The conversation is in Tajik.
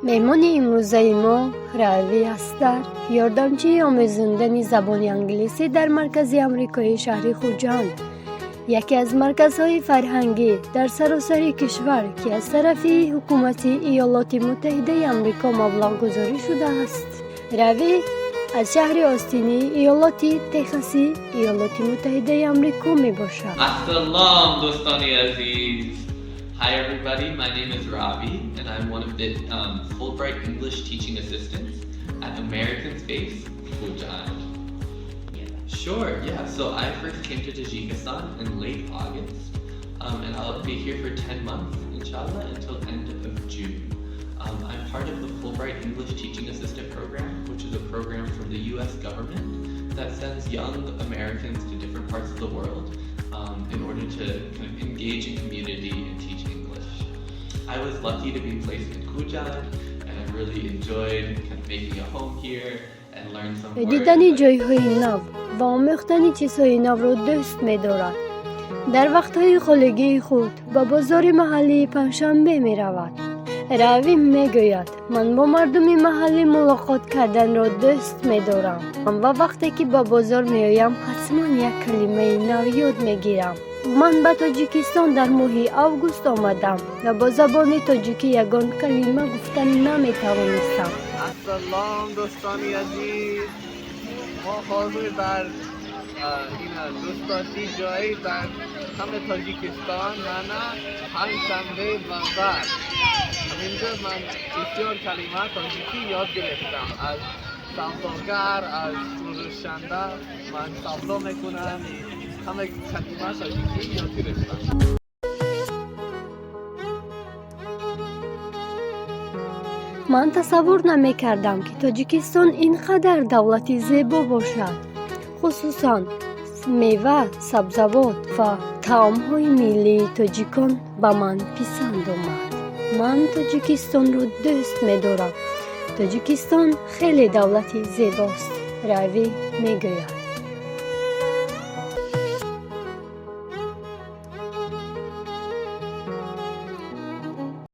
Меҳмони имрӯзаи мо Рави Астар, ёрдамчии омӯзондани забони англисӣ дар Маркази амрикоии шаҳри Хуҷанд, яке аз марказҳои фарҳангӣ дар саросари кишвар, ки аз тарафи ҳукумати Иёлоти Муттаҳидаи Амрико маблағгузорӣ шудааст. Рави аз шаҳри Остини иёлоти Техаси Иёлоти Муттаҳидаи Амрико мебошад. Ассалом, дӯстони азиз. Hi everybody, my name is Ravi and I'm one of the Fulbright English teaching assistants at American Space Khujand. Sure, yeah. So I first came to Tajikistan in late August, and I'll be here for 10 months, inshallah, until end of June. I'm part of the Fulbright English Teaching Assistant Program, which is a program from the US government that sends young Americans to different parts of the world in order to kind of engage in community and teach English. I was lucky to be placed in Khujand, and I really enjoyed kind of making a home here and learn some words. Дидани ҷойҳои нав ва омӯхтани чизҳои навро дӯст медорад. Дар вақтҳои холигии худ ба бозори маҳаллии панҷшанбе меравад. Рави мегӯяд: «Ман бо мардуми маҳаллӣ мулоқот карданро дӯст медорам ва вақте ки ба бозор меоям, ҳатман як калимаи нав ёд мегирам. Ман ба Тоҷикистон дар моҳи август омадам ва бо забони тоҷикӣ ягон калима гуфта наметавонистам.» Ассалом, дӯстони азиз. Мо ҳозир дар ин дӯстдошти ҷой дар ҳама Тоҷикистон, мана панҷшанбе базар. Ҳаминҷо ман бисёр калима тоҷикӣ ёд гирифтам аз савдогар, аз фурӯшанда. Ман савдо мекунам, ҳама калима тоҷикӣ ёд гирифтам. Ман тасаввур намекардам, ки Тоҷикистон ин қадар давлати зебо бошад. Хусусан мева, сабзавот ва таомҳои миллии тоҷикон ба ман писанд омад. Ман Тоҷикистонро дӯст медорам. Тоҷикистон хеле давлати зебост, Равӣ мегӯяд.